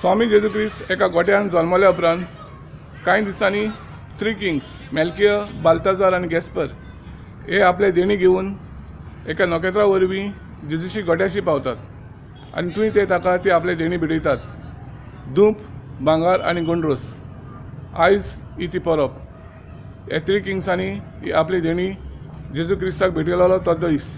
स्वामी जेजू क्रिस्त एका गोट्यान जल्मल्या उपरांत कांय दिसांनी थ्री किंग्स मेल्कियर, बाल्ताजार आनी गॅस्पर हे आपले देणी घेवन एका नखेत्रा वरवीं जेजूशी गोट्याशी पावतात आनी थंय ते ताका ती आपले देणी भेटयतात, धूप, भांगर आनी गोंडरोस. आयज ही ती परब. हे थ्री किंग्सांनी ही आपली देणी जेजू क्रिस्ताक भेटयलेलो तो दीस.